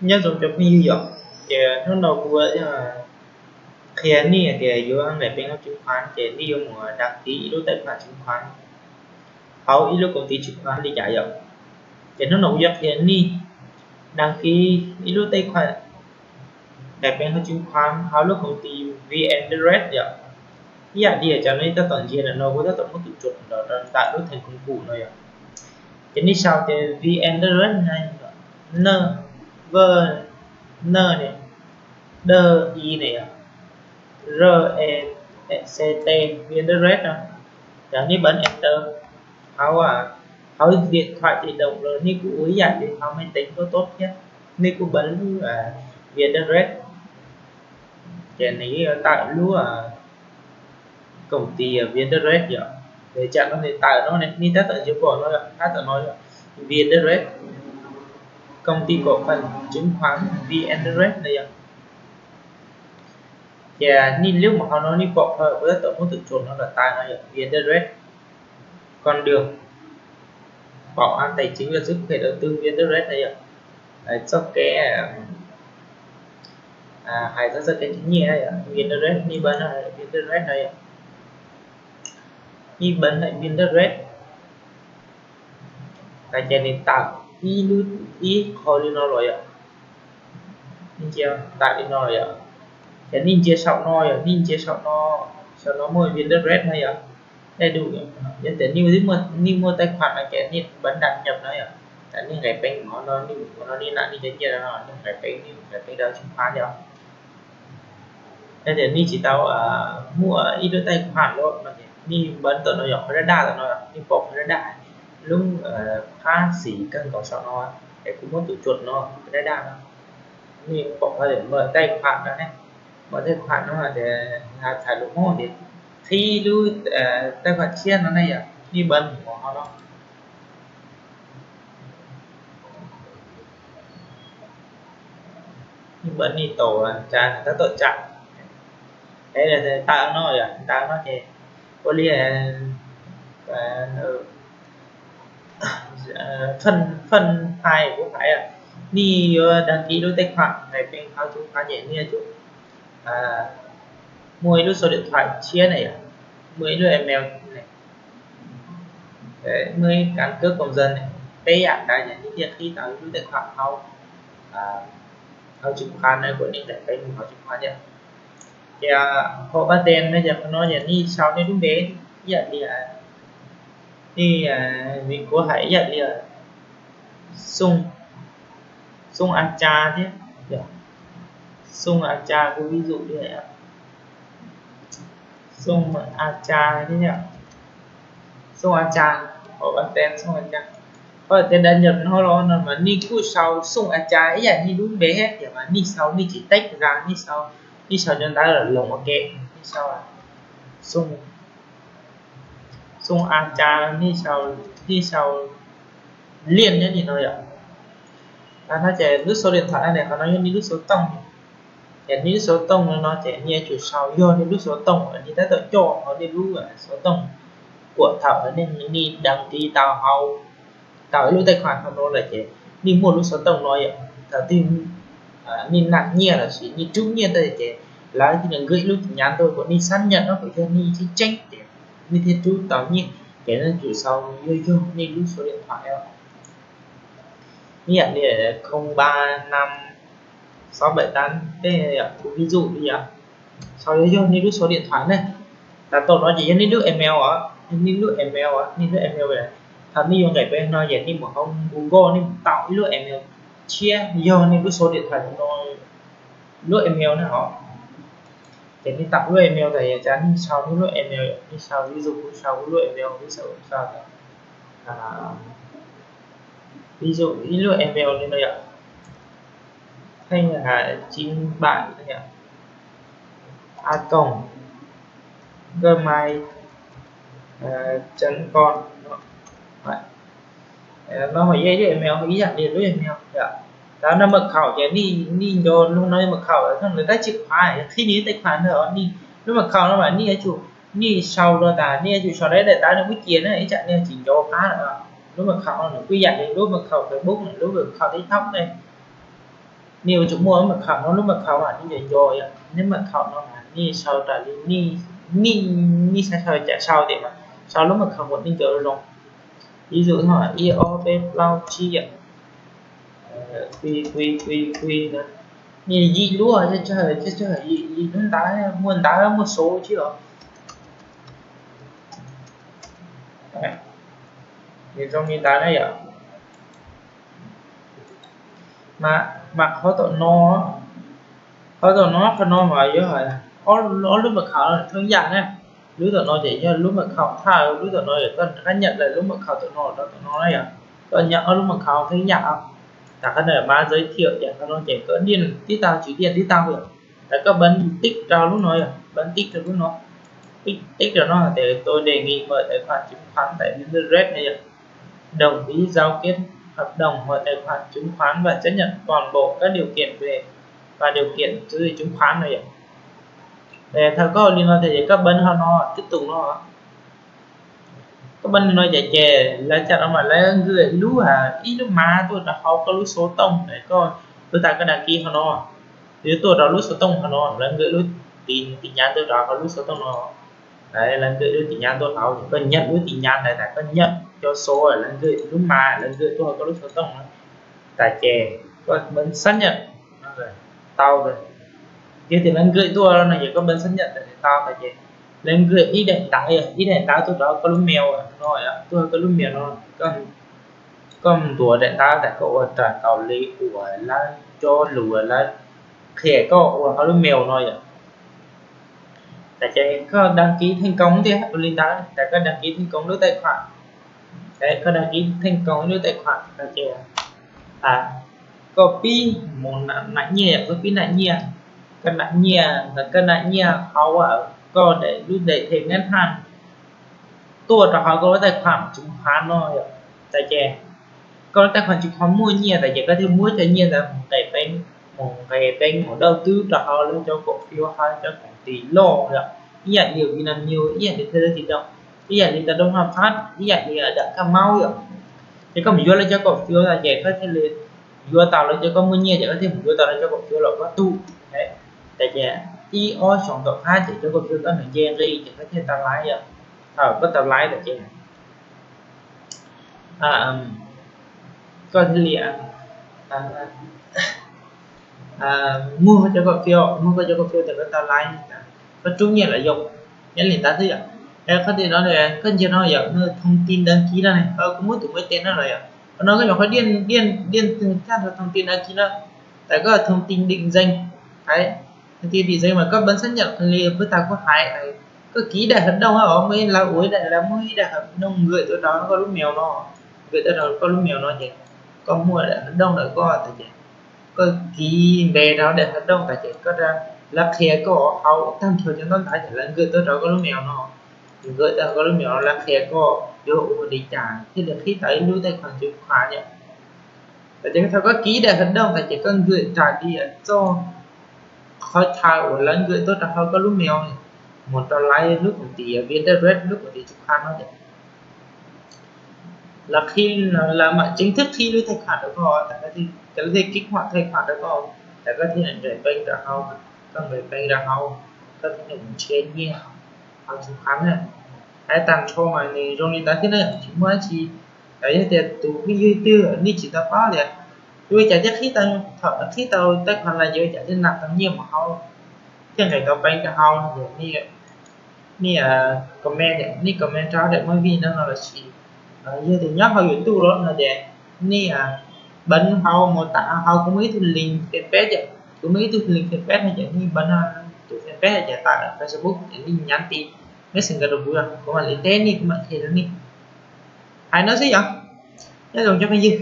Nyob zoo cov phooj ywg yom, ces hnub no kuv qhia nej tias yuav nqaim peev hauv chứng khoán ces nej yuav mus đăng ký ib lub tài khoản chứng khoán hauv ib lub công ty chứng khoán li cas yom. Ces hnub no kuv yuav qhia nej đăng ký ib lub tài khoản nqaim peev hauv chứng khoán hauv lub công ty VN Direct yom. Ib yam li cov nej tab tom ntsia ntawm no, kuv tab tom muab tus tsuam los rau ntawm lub thành công cụ no yom. Ces nej sau tias VN Direct na, N, V, N ne, D, I ne yom, R, E, C, T, VN Direct no. Ces nej bấm enter hauv, hauv điện thoại di động los nej kuj ua ib yam li hauv máy tính tuaj tuaj thiab, nej kuj bấm lub VN Direct. Ces nws yuav tawm lub công ty VN Direct yom. Ces tsam no nws tawm no ne, nej tab tom yuav pom no, tab tom no yom, VN Direct, công ty cổ phần chứng khoán VN Direct no yom. Ces nej lub mus hauv no nej pom kuv tab tom muab tus tsuam no los tawm no yom, VN Direct, con đường bảo an tài chính và sức khỏe đầu tư VN Direct no yom. Txoj kev hais txog txoj kev khởi nghiệp yom, VN Direct, nej bấm VN Direct no yom. Nej bấm hais VN Direct, ces nws tawm ib lub, ib qho li no los yom. Nej ntsia tawm li no yom. Ces nej ntsia saum no yom, nej ntsia saum no, saum no muaj VN Direct no yom, đầy đủ yom. Yog tias nej muaj tài khoản no ces nej bấm đăng nhập no yom. Tam nej nqaim peev hauv no, nej mus hauv no nej nam nej cov nyiaj no, nej nqaim peev, nej nqaim peev rau chứng khoán yom. Yog tias nej tsis tau muaj ib lub tài khoản lawm no ces nej bấm ntawm no yom, qhov daj daj ntawm no, nej pom qhov daj daj, lub phab xim kawg nkaus saum no, es kuv muab tus tsuam no, qhov daj daj no, nej pom qhov tias mở tài khoản no ne. Mở tài khoản no ces thaum lus Hmoob tias qhib lub tài khoản tshiab no ne yom, nej bấm mus hauv no. Nej bấm nej tau, tab tom tsam, tawm no yom, tawm no ces ua li phần hai kuv hais, nej yuav đăng ký lub tài khoản nqaim peev hauv chứng khoán ces nej yuav tsum muaj ib lub số điện thoại tshiab ne yom, muaj ib lub email ne, muaj ib căn cước công dân ne, peb yam ntawd ces nej thiaj qhib tau ib lub tài khoản hauv, hauv chứng khoán no, kuv nej nqaim peev hauv chứng khoán yom. Ces hauv ba ten no ces qhov no ces nej sau nej lub npe ib yam li, nej, vim kuv hais ib yam li Xung, Xung A Ca thiab, Xung A Ca, kuv ví dụ li Xung A Ca thiab, Xung A Ca, hauv ba ten Xung A Ca. Hauv ba ten đăng nhập no los no mas nej kuj sau Xung A Ca ib yam nej lub npe thiab, ces mas nej sau nej tsis text ra, nej sau, nej sau cov ntawv los ua ke, nej sau Xung, Xung A Ca, nej sau, nej sau liaj nyob li no yom. No ces lub số điện thoại ne, qhov no yog nej lub xov tooj. Ces nej lub xov tooj no ces nej yuav tsum sau yog nej lub xov tooj uas nej tab tom coj hauv nej lub xov tooj, kuam thaum nej, nej đăng ký tau hauv, tau ib lub tài khoản hauv no lawm ces nej muaj lub xov tooj no yom. Thaum twg nej nam nyiaj los sis nej rub nyiaj ntawd ces lawv thiaj li gửi ib lub tin nhắn tuaj kom nej xác nhận no kom yog nej tseeb tseeb ces nej thiaj rub tau nyiaj. Ces nej tsum sau yog yog nej lub số điện thoại os. Ib yam li không ba năm sáu bảy tám, tej yam kuv ví dụ li yom. Sau yog yog nej lub số điện thoại ne. Tag tom no ces yog nej lub email os, nej lub email os, nej lub email. Thaum nej yuav nqaim peev no ces nej mus hauv Google nej mus tau ib lub email tshiab yog nej lub số điện thoại no, lub email na os. Ces nej tau lub email tas ces nej sau nej lub email, nej sau ví dụ kuv sau kuv lub email, ví dụ sau, ví dụ ib lub email li no yom, Thanh Hải chín bảy a còng gmail chấm com. No hos yog ib lub email ib yam li lub email yom. Thaum nej mật khẩu ces nej nco lub no mật khẩu, thaum lawv tab tsis khóa qhib nej lub tài khoản ntawd, nej lub mật khẩu no mas nej yuav tsum, nej sau rau tas nej yuav tsum sau daim, daim tab no muab cia na, ib tsam nej tsis nco qab lawm. Lub mật khẩu no nws kuj ib yam li lub mật khẩu Facebook, lub mật khẩu TikTok ne. Nej yuav tsum muaj lub mật khẩu no, lub mật khẩu mas nej nco nco yom, lub mật khẩu no mas nej sau raws li nej, nej, nej xav sau cas sau tias mas sau lub mật khẩu uas nej nco zoo. Ví dụ no ib ob peb plaub tsib yom, qi qi qi qi no, nej yim lub, tsawg tsawg yim, yim lub ntawv, muaj ntawv muaj số tsib os. Nws zoo li ntawd na yom. Mas qhov tom no, qhov tom no, qhov no mas yog ob lub mật khẩu thwv yam na. Lub tom no ces yog lub mật khẩu thawj, lub tom no yog koj rov qab nhận lawm lub mật khẩu tom no rau tom no na yom. Koj nyeem ob lub mật khẩu thwv yam. Tam qhov no mas giới thiệu yom, qhov no ces koj điện tib tag, tsis điện tib tag yom. Tam koj bấm tick rau lub no yom, bấm tick rau lub no. Tick, tick rau no tias tôi đề nghị mở tài khoản chứng khoán tại Binance Red na yom. Đồng ý giao kết hợp đồng mở tài khoản chứng khoán và chấp nhận toàn bộ các điều kiện về và điều kiện giao dịch chứng khoán no yom. Thaum koj ua li no tias ces koj bấm qhov no, tiếp tục no. Koj bấm li no ces ces lawv cam no mas lawv nkag lub, ib lub mã tuaj rau hauv koj lub số tông es koj, lub tas koj đăng ký qhov no, yuav tuaj rau lub số tông qhov no, lawv nkag lub tin, tin nhắn tuaj rau hauv lub số tông no. Lawv nkag lub tin nhắn tuaj hauv, koj nhận lub tin nhắn ntawd tas koj nhận cho số, lawv nkag lub mã, lawv nkag tuaj hauv koj lub số tông no. Tas ces koj bấm xác nhận, tau. Yog tias lawv nkag tuaj no ces koj bấm xác nhận tas tau tas ces lawv nkag ib daim ntawv, ib daim ntawv tuaj rau koj lub mail no, tuaj koj lub mail no. Koj ntuas daim ntawv tas koj ua raws tau li uas lawv cov lus lawv qhia koj ua hauv lub mail no yom. Tas ces koj đăng ký thành công thiab ua li ntawd, tas koj đăng ký thành công lub tài khoản. Koj đăng ký thành công lub tài khoản tas ces koj pib mus nạp nyiaj, koj pib nạp nyiaj, koj nạp nyiaj, koj nạp nyiaj hauv koj daim lub daim thẻ ngân hàng tuaj rau hauv koj lub tài khoản chứng khoán no yom. Tas ces koj lub tài khoản chứng khoán muaj nyiaj tas ces koj thiaj muab cov nyiaj ntawd mus nqes peev, mus nqes peev mus đầu tư rau hauv lawv cov cổ phiếu, hauv cov công ty loj yom, ib yam li Vinamilk, ib yam li Thế Giới Di Động, ib yam li Tam Đông Hòa Phát, ib yam li Đại Cà Mau yom. Ces koj mus yuav lawv cov cổ phiếu tas ces koj thiaj li yuav tau lawv cov, koj muaj nyiaj ces koj thiaj mus yuav tau lawv cov cổ phiếu los koj tu. Tas ces ib ob xyoo tom qab ces cov cổ phiếu koj nws nce nqi ces koj thiaj tau lãi yom. Thaum koj tau lãi tas ces koj thiaj li muag cov cổ phiếu, muag koj cov cổ phiếu tas koj tau lãi, koj rút nyiaj los yog nyob li ntawd xwb yom. Es qhov tim no koj ntsia no yom, thông tin đăng ký no ne, kuv muab tus muaj ib teg no los yom. Qhov no koj nyuam qhuav điện, điện, điện tag rau thông tin đăng ký no, tas koj thông tin định danh. Thông tin định danh mas koj bấm xác nhận li puag ta kuv hais, koj ký ib daim hợp đồng os, muaj ib, lawv ua ib daim, lawv muab ib daim hợp đồng gửi tuaj rau koj lub mail no, gửi tuaj rau koj lub mail no ces koj muaj daim hợp đồng ntawm koj tas ces koj ký npe rau daim hợp đồng tas ces koj, lawv qhia koj hauv tag nrho cov ntaub ntawv ces lawv gửi tuaj rau koj lub mail no, gửi tuaj koj lub mail no lawv qhia koj yuav ua li cas thiaj li qhib tau ib lub tài khoản chứng khoán yom. Tas ces thaum koj ký daim hợp đồng tas ces koj gửi raws li txoj qhov chaw uas lawv gửi tuaj rau hauv koj lub mail mus rau lawv lub công ty Vietinvest, lub công ty chứng khoán no ces lawv qhib, lawv mam chính thức qhib lub tài khoản rau koj, tas koj thiaj, lawv thiaj kích hoạt tài khoản rau koj, tas koj thiaj nqes peev rau hauv, koj nqes peev rau hauv, koj thiaj mus nrhiav nyiaj hauv chứng khoán na. Hais tag nrho mas nws zoo li ntawd thiab na, tsis muaj dab tsi. Yog tias tus phooj ywg twg nej tsis tau paub tias yuav ua cas thiaj qhib tau, thaum qhib tau tài khoản los yuav ua cas thiaj nạp tau nyiaj mus hauv, thiaj nqes tau peev rau hauv no ces nej comment, nej comment rau daim movie no no lossis yog tias nyob hauv YouTube los no ces nej bấm hauv mô tả, hauv kuv muaj ib tug link fanpage, kuv muaj ib tug link fanpage no ces nej bấm tus fanpage ces tawm Facebook ces nej nhắn tin, Messenger rau kuv, kuv mam li teb nej, kuv mam qhia rau nej. Hais no xwb yom. Nyob zoo cov phooj ywg.